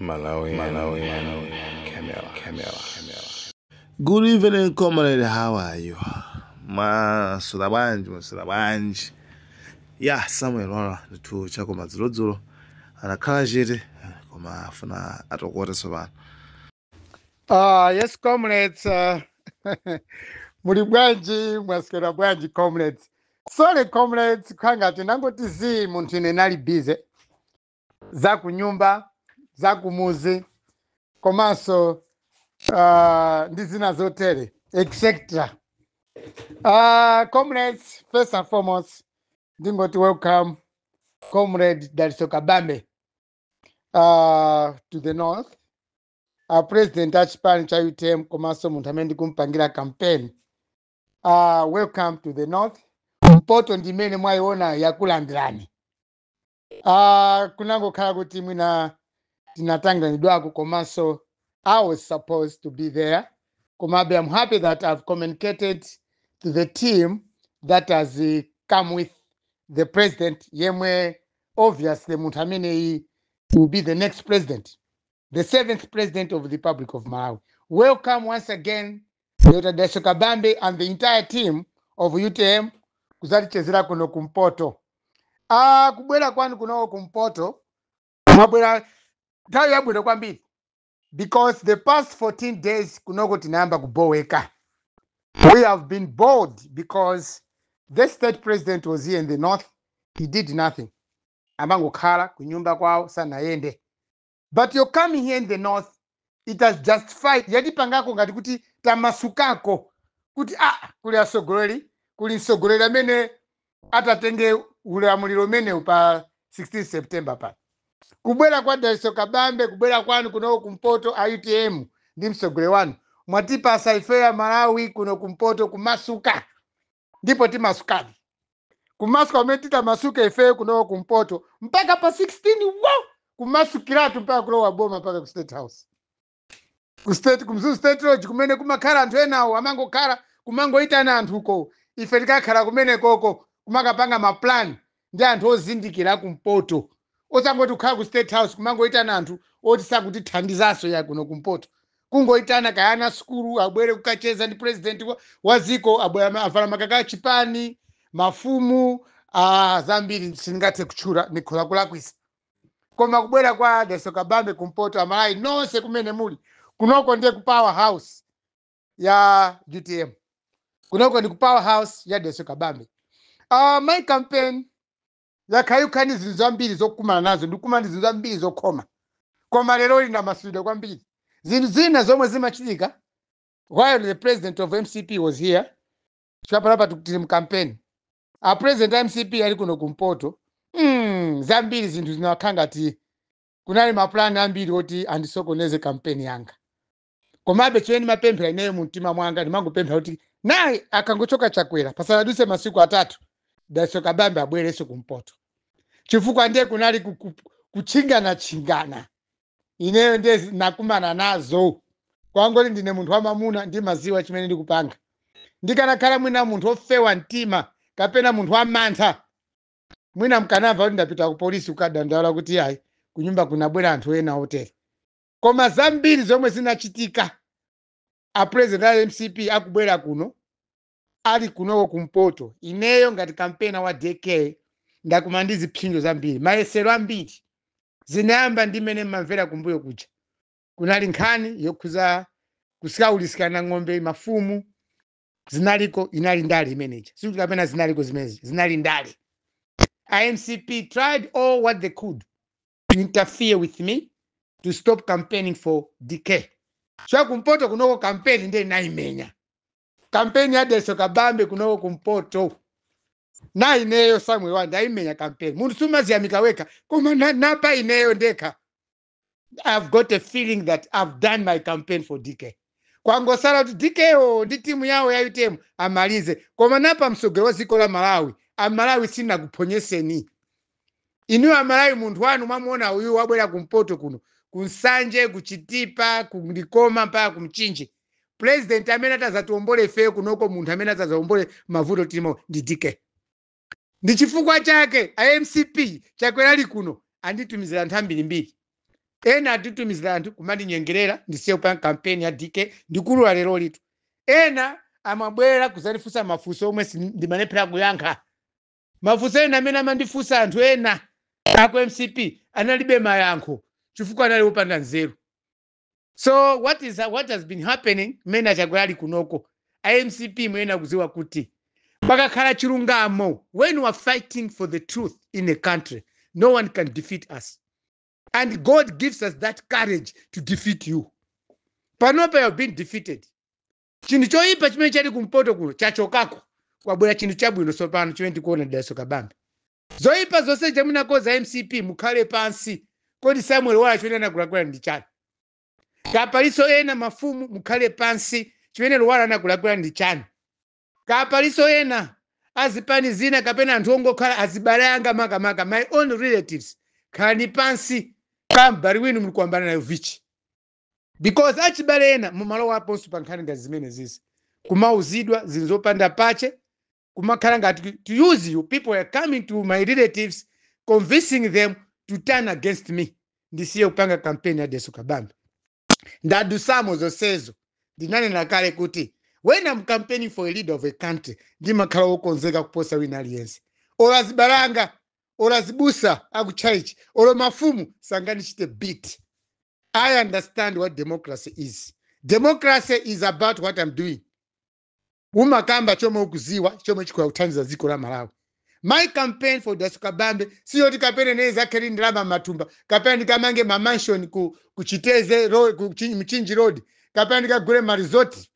Malawi, Malawi, Camera, Camera, Camera. Good evening, comrade. How are you? Maswera bwanji, maswera bwanji. Ya Samuel Lwara ndithu chakoma dzulodzulo anakhala chete koma afuna atokote tsopano. Yes, comrades. Muli bwanji, mwaswera bwanji, comrades? Sorry, comrades, khanga tinangoti zii, munthu ine nali busy za kunyumba, za kumuzi, komanso ndi zina zotere, etc. Comrades, first and foremost, ndingoti welcome Comrade Daliso Kabambe to the north, president achipani cha UTM komanso munthu amene ndikumpangira campaign. Welcome to the north. Mpoto ndimene mwayiona yakulandirani. Kunangokhala kuti mwina tinatanganidwako, komanso I was supposed to be there. Komabe I'm happy that I've communicated to the team that has come with the president, yemwe obviously munthu ameneyi will be the next president, the seventh president of the Republic of Malawi. Welcome once again, Dr. Daliso Kabambe and the entire team of UTM kuzatichezera kuno kumpoto. Kubwera kwanu kunoko kumpoto, mwabwera nthawi yabwino kwambiri because the past 14 days kunoko tinayamba kuboweka. We have been bored because the state president was here in the north. He did nothing. Amangokhala kunyumba kwawo, sanayende. But you're coming here in the north, it has justified, yatipangako ngati kuti tamasukako kuti kuli asogoleri, kuli msogoleri amene atatenge ulamuliro umenewu pa 16 September pa. Kubwera kwa Daliso Kabambe, kubwera kwanu kunoko kumpoto a UTM ndi msogoleri wanu, mwatipasa ifeya Malawi kuno kumpoto kumasuka, ndipo timasukadi kumasuka kumene titamasuka ifeyo kunoko kumpoto mpaka pa 16 wo kumasukiratu mpaka kulowa boma, mpaka ku State House, ku state, kumzuzu State Lodge, kumene kumakhala anthu enawo amangokhala kumangoyitana anthuko. Ife tikakhala kumene koko kumakapanga maplan ndi anthu ozindikira kumpoto, osangoti kukhala ku State House kumangoyitana anthu oti sakutithandizanso ya kuno kumpoto, kungoyitana kayana sukulu abwere kukacheza ndi president wa ziko, abwere avala makaka achipani, mafumu, zambiri sindingathe kutchula, ndikhoza kulakwisa. Koma kubwera kwa Daliso Kabambe kumpoto, Amalawi nonse kumene muli, kunoko ndiye ku power house ya UTM, kunoko ndi ku power house ya Daliso Kabambe. My campaign yakhala ndi zinthu zambiri zokumana nazo, ndikumana ndi zinthu zambiri zokhoma, koma lero lina kwambiri zinthu zina zomwe zimachitika while the president of MCP was here. Chapalapa tili mu campaign, a president a MCP ali kuno kumpoto, zambiri zinthu zinakhala ngati kunali mapulani ambiri oti andisokoneze campaign yanga. Komabe chimene ndimapemphera ineyo mu mtima mwanga, ndimangopemphera kuti naye akangochoka Chakwera, pasanadutse masiku 3, Daliso Kabambe abwerenso kumpoto, chifukwa ndiye kunali kutchingana-tchingana. Ineyo ndiye nakumana nazo. Kwangoti ndine munthu wamamuna, ndimaziwa chimene ndikupanga. Ndikanakhala mwina munthu ofewa mtima kapena munthu wamantha, mwina mkanamva kuti ndapita ku polisi kukadandaula kuti ayi, kunyumba kunabwera anthu ena otere. Koma zambiri zomwe zinachitika a president a MCP akubwera kuno, ali kunoko kumpoto, ineyo ngati campaigner wa DK ndakumana ndi zipsinjo zambiri, mayesero ambiri. Zinayamba ndi mmene mmamvera kumbuyo kuja, kunali nkhani yokhuza kusikaulisikana ng'ombe mafumu, zinaliko, inali ndale imeneja. Sikuti kapena zinaliko zimenezi, zinali ndale. MCP tried all what they could to interfere with me, to stop campaigning for DK. So kumpoto kunoko campaign ndiye naimenya campaign ya Daliso Kabambe kunoko kumpoto, na ineyo Samuel Wanda ndaimenya campaign. Munthu sumaziyamika weka, koma napa ineyo ndekha I've got a feeling that I've done my campaign for DK. Kwangosala kuti DK o ndi timu yawo ya UTM amalize. Koma napa msogolo wa dziko la Malawi, Amalawi sinakuphonyeseni inuyo Amalawi. Munthu wanu mwamuona uyu wabwera kumpoto kuno, kuNsanje, kuChitipa, kuLikoma mpaka kuMchinji. President amene atazatiwombole ifeyo kunoko, munthu amene atazawombole mavuto tilimo ndi DK. Ndi chifukwa chake a MCP, Chakwera ali kuno, anditumizira anthu ambirimbiri. Ena atitumizira anthu kumandinyengerera ndisiye kupanga kampeni ya DK. Ndikulula lero litu, ena amabwera kuzandifunsa mafunso omwe ndimalephera kuyankha. Mafunso ena amene amandifunsa anthu ena aku MCP analibe mayankho chifukwa anali wopanda nzeru. So what has been happening, mmene aChakwera ali kunoko, iMCP muyena kuziwa kuti pakakhala chilungamo, when we are fighting for the truth in a country, no one can defeat us, and God gives us that courage to defeat you. Panopa you have been defeated. Chinthu choyipa chimene chali kumpoto kuno chachokako, kwabwera chinthu chabwino tsopano chimene tikuona, Dalitso Kabambe. Zoyipa zonse chamunakoza MCP, mukhale pansi. Kodi Samuel Lwara chimene anakulakwira ndi chani? Kapaliso ena mafumu, mukhale pansi. Chimene Lwara anakulakwira ndi chani? Kapaliso ena azipani zina kapena anthu ongokhala azibale anga, makamaka my own relatives, khalani pansi. Kambali winu muli kuambana nayo vichi, because achibale ena mumalowa aponso pa nkhani ngati zimene zizi, kumauzidwa zinthu zopanda pache, kumakhala ngati to use you. People are coming to my relatives, convincing them to turn against me, ndisiye kupanga campaign ya Dalitso Kabambe. Ndadusamo zonsezo. Ndinanena kale kuti when I'm campaigning for a leader of a country, ndimakhala wokonzeka kuposa wina aliyense. Olo azibalanga, olo azibusa akuchurch, olo mafumu sangandichite beat. I understand what democracy is. Democracy is about what I'm doing. Umakamba chomwe ukuziwa, chomwe chikhoza kuthandiza dziko la Malawi. My campaign for Dalitso Kabambe siyoti kapene neye zakhali ndalama matumba, kapena ndikamange mamansion ku Chiteze Road, ku Mchinji Road, kapena ndikagule maresort,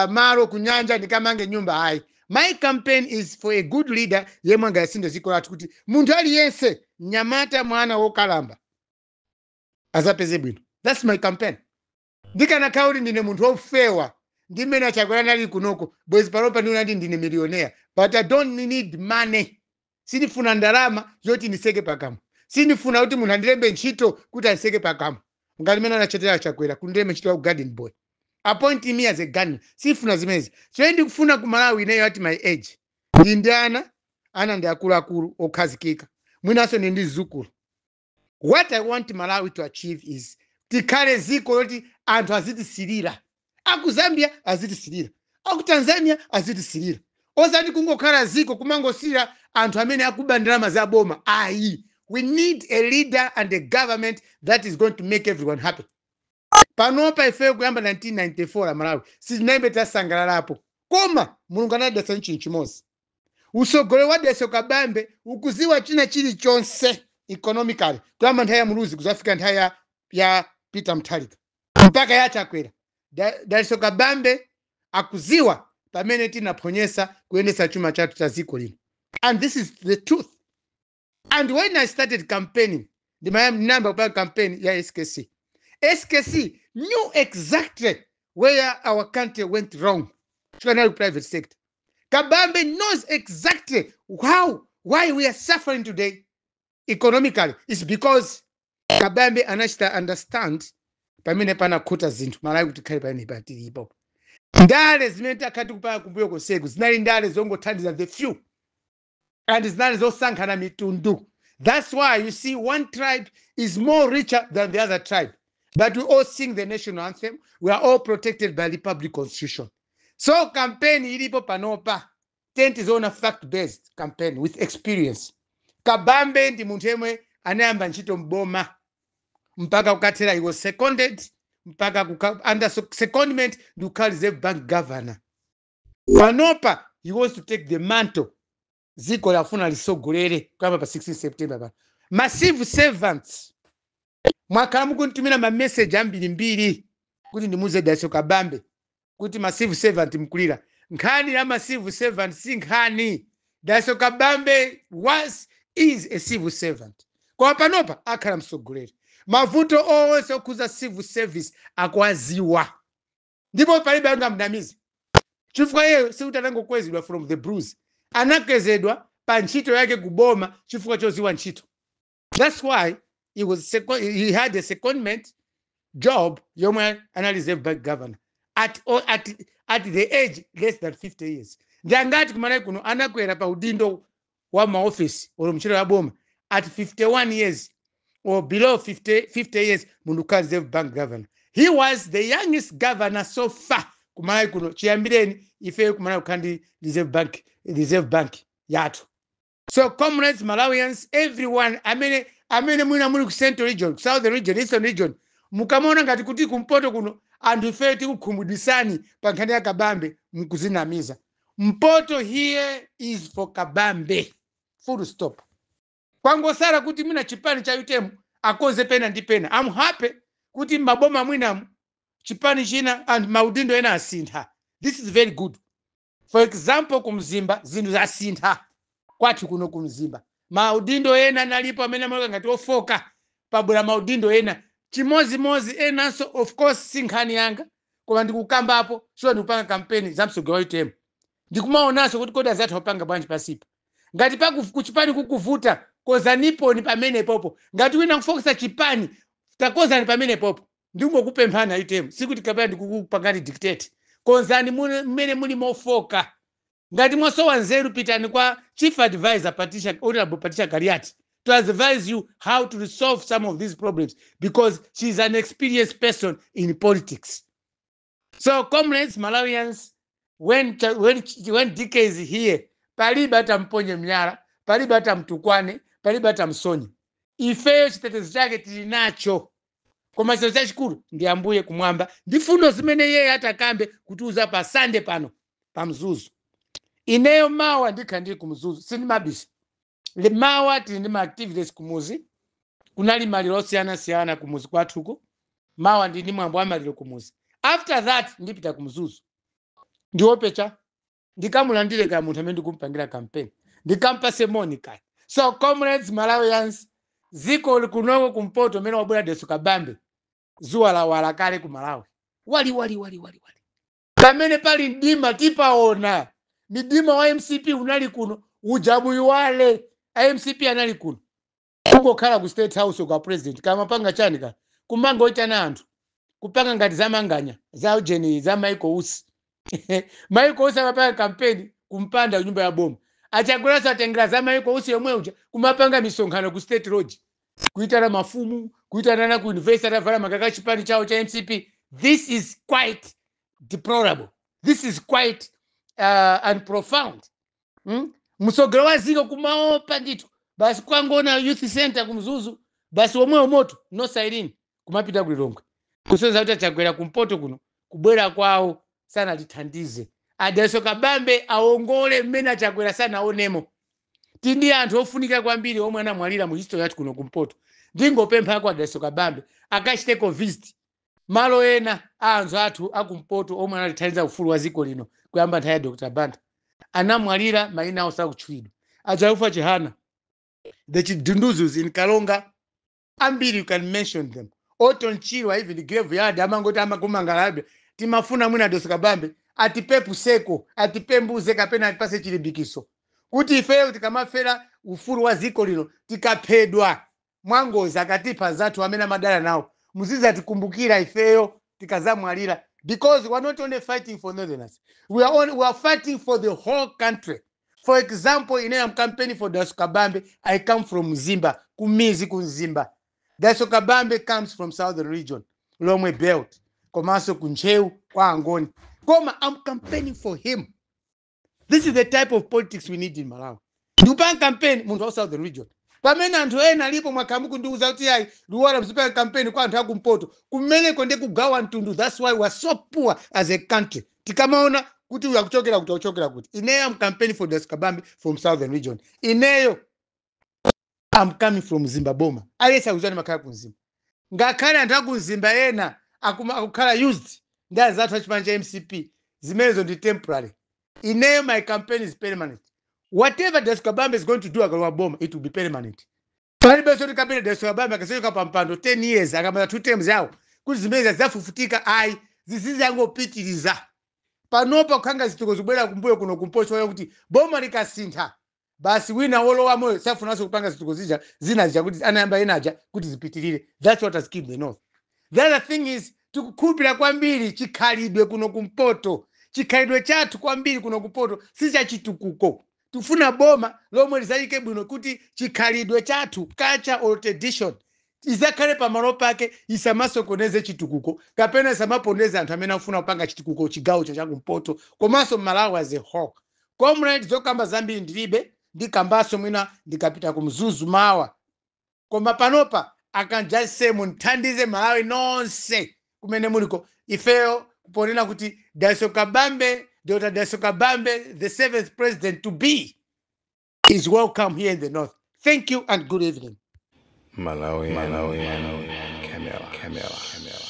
malo kunyanja, ndikamange nyumba, ayi. My campaign is for a good leader yemwe angayasinde dziko lathu, kuti munthu aliyense, mnyamata, mwana, wokalamba, azapeze bwino. That's my campaign. Ndikanakhala kuti ndine munthu wofewa ndi mmene aChakwera nali kunoko, bwezi panopa ndiona ndi ndine millionaire. But I don't need money. Sindifuna ndalama zoti ndiseke pakamwa. Sindifuna kuti munthu andilembe ntchito kuti andiseke pakamwa ngati mmene anachetera aChakwera kundilembe ntchito ya garden boy, appoint me as a gardener. Sifuna zimenezi. Chomwe ndikufuna ku Malawi ineyo, at my age, ndi ndi ana, ana ndi akuluakulu okhazikika, mwinanso ndi ndi zidzukulu. What I want Malawi to achieve is tikhale ziko loti anthu azitisilira, aku Zambia azitisilira, aku Tanzania azitisilira, osati kungokhala ziko kumangosira anthu amene akuba ndalama za boma, ayi. We need a leader and a government that is going to make everyone happy. Panopa ifeyo kuyamba 1994 la Malawi sitinayimbe tasangalalapo, koma Mulungu anadalitsa chinthu chimodzi: usogoleri wa Dalitso Kabambe ukuziwa china chilichonse economically, kuyamba nthawi ya Muluzi kuzafika nthawi ya Peter Mutharika mpaka ya Chakwera. Dalitso Kabambe akuziwa pamene tinaphonyesa kuyendetsa chuma chathu cha dziko lino, and this is the truth. And when I started campaigning, ndinayamba kupanga campaign ya SKC. SKC knew exactly where our country went wrong, chikanali private sector. Kabambe knows exactly how, why we are suffering today economically. It's because Kabambe anachita understand pamene panakhuta zinthu Malawi kuti khale pamene patilipo. Ndale zimene takhala tikupanga kumbuyo konseku zinali ndale zongothandiza the few and zinali zosankhana mitundu. That's why you see one tribe is more richer than the other tribe, but we all sing the national anthem. We are all protected by republic constitution. So campaign ilipo panopa tent is on a fact based campaign with experience. Kabambe ndi munthu yemwe anayamba ntchito mboma mpaka kukathera. He was seconded mpaka under secondment ndi kukhala Reserve Bank governor. Panopa he wants to take the mantle. Dziko lafuna lisogolere kuyamba pa 16 September pano. Ma civil servants, mwakhala mukuntumira mameseji ambirimbiri kuti ndimuze Dalitso Kabambe kuti ma civil servant mkulira. Nkhani ya ma civil servant si nkhani. Dalitso Kabambe was, is a civil servant, koma panopa akhala mtsogoleri. Mavuto onse okhuza civil service akuwaziwa, ndipo palibe angamnamize, chifukwa iyeyo sikuti anangokwezedwa from the bruise. Anakwezedwa pa ntchito yake kuboma chifukwa choziwa ntchito. That's why he had a secondment job yomwe anali Reserve Bank governor at the age less than 50 years. Ndi angati kumalawi kuno anakwera pa udindo wa maofisi olo mntchito ya boma at 51 years? or below 50 years munthu kukhala Reserve Bank governor. He was the youngest governor so far kuMalawi kuno chiyambireni ifeyo kuMalawi kukhala ndi Reserve Bank yathu. So comrades, Malawians, everyone amene mwina muli ku Central Region, ku Southern Region, Eastern Region, mukamaona ngati kuti kumpoto kuno anthu ifeyo tikukhumudwisani pa nkhani ya Kabambe, mkuzinamiza. Mpoto here is for Kabambe, full stop. Kwangosala kuti mwina chipani cha UTM akoze pena ndi pena. I'm happy kuti maboma mwinamu chipani china and maudindo ena asintha. This is very good. For example, kuMzimba zinthu zasintha. Kwathu kuno kuMzimba maudindo ena nalipo amene amaoneka ngati ofoka, pabwera maudindo ena chimozimozi enanso. Of course si nkhani yanga, koma ndikukambapo, so ndikupanga kampeni za msogolo wa UTM. Ndikumaonanso kuti kodi azathu kupanga bwanji pasipa. Ngati kuchipani kukuvuta, kozaniponi pamene popo. Ngati wina kufokesa chipani, takozani pamene popo. Ndingokupemphani UTM, sikuti kapena ndikukupangani dictate. Konzani mmene muli mofoka. Ngati mwasowa nzeru, pitani kwa chief advisor Patricia, Honorable Patricia Kaliati, to advise you how to resolve some of these problems, because she's an experienced person in politics. So comrades, Malawians, when DK is here, palibe atamponye mnyala, palibe atamtukwane, palibe atamsonye. Ifeyo chitetezo chake tili nacho, koma chitetezo chachikulu ndi Ambuye kumwamba ndi fundo zimene iye atakambe kutiuza pa Sande pano pa Mzuzu. Ineyo mawa ndikhala ndili ku Mzuzu, sindimabisa. Mawa tili ndi ma activities kumuzi, kunali maliro osiyanasiyana kumuzi kwathuko. Mawa ndili ndi mwambo wa maliro kumuzi. After that ndipita ku Mzuzu, ndiopecha ndikamulandire ka munthu amene ndikumpangira campaign, ndikampase moni kaya. So comrades, Malawians, ziko kunoko kumpoto umene wabwera Dalitso Kabambe, zuwa lawala kale ku Malawi. Wali wali wali wali wali pamene pali mdima tipaona. Mdima wa MCP unali kuno ujamuyiwale. A MCP anali kuno kungokhala ku State House kwa president, kamapanga chani ka kumangoitana anthu, kupanga ngati zamanganya za ujeni za Michael Usi. Michael Usi amapanga kampeni kumpanda nyumba ya boma. Achakweraso atengera za Michael Usi yomwe uja, kumapanga misonkhano ku State Lodge, kuitana mafumu, kuitana ku university, atavala makaka chipani chawo cha MCP. This is quite deplorable. This is quite and profound. Msogolo wa ziko kumaopa ndithu. Basi kwangona youth center kuMzuzu, basi omwewo moto, no siren, kumapita kuLilongwe, kusonyeza kuti achakwera kumpoto kuno kubwera kwawo sanatithandize. Adalitso Kabambe aongole mmene achakwera sanaonemo. Tindi anthu ofunika kwambiri omwe anamwalira mu history yathu kuno kumpoto. Ndingopemphako Adalitso Kabambe akachiteko visit malo ena a anthu athu akumpoto omwe anatithandiza ufulu wa ziko lino kuyamba nthawi ya Dr Banda. Anamwalira, mayina awo sakutchulidwa. Achakufa Chihana, the Chidunduzus in Kalonga, ambiri you can mention them. Orton Chirwa, even the graveyard amangoti amakumangalabe. Timafuna mwina Dalitso Kabambe atipepuseko, atipembuze kapena atipase chilimbikiso kuti ifeyo tikamafera ufulu wa ziko lino, tikaphedwa mwangozi, akatipha zathu amene amadala nawo, muzizatikumbukira ifeyo tikazamwalira, because we are not only fighting for northerners, we are fighting for the whole country. For example, ine am campaigning for Dalitso Kabambe. I come from Mzimba, kumizi kuMzimba. Dalitso Kabambe comes from Southern Region, Lomwe Belt, komanso kuNtcheu kwa Angoni, koma I'm campaigning for him. This is the type of politics we need in Malawi. Ndikupanga campaign munthu wa Southern Region pamene anthu ena alipo mwakhamu kundiuza kuti ayi, Luwala, mzipanga campaign kwa anthu akumpoto. Kumeneko ndi kugawa mtundu. That's why we are so poor as a country. Tikamaona kuti uyu akuchokera kuti, akuchokera kuti. Ineyo am campaigning for Dalitso Kabambe from Southern Region. Ineyo am coming from Mzimba boma. Aliyense akuziwa ndimakhala ku Mzimba. Ngakhale anthu akumzimba ena akukhala used ndi azathu achipani cha MCP, zimenezo ndi temporary. Ineyo my campaign is permanent. Whatever Dalitso Kabambe is going to do akalowa boma, it will be permanent. Palibenso kuti kapena Dalitso Kabambe akasochoka pa mpando 10 years, akamala two terms yawo, kuti zimenezi zidzafufutika. Ayi, zizizangopitiriza. Panopa kukhanga zituko zibwera kumbuyo kuno kumpoto kuti boma likasintha, basi wina wolowa moyo safunanso kupanga zituko zija zina zija kuti anayamba enaja kuti zipitirire. That's what has killed the north. The other thing is tikukhulupirira kwambiri chikhalidwe kuno kumpoto. Chikhalidwe chathu kwambiri kuno kumpoto sichachitukuko. Tifuna boma lomwe lizayike bwino kuti chikhalidwe chathu, culture or tradition, Izakhale pamalo pake, isamasokoneze chitukuko kapena isamaponeze anthu amene akufuna kupanga chitukuko chigawo chakumpoto komanso Malawi as a whole. Comrade, zokamba zambiri ndilibe, ndikambaso mwina ndikapita ku Mzuzu mawa, koma panopa I can just say munthandize Malawi nonse kumene muliko. Ifeyo ponena kuti Dalitso Kabambe, Dr. Dalitso Kabambe, the seventh president to be, is welcome here in the north. Thank you and good evening. Malawi, Malawi, Camera, Camera, Camera.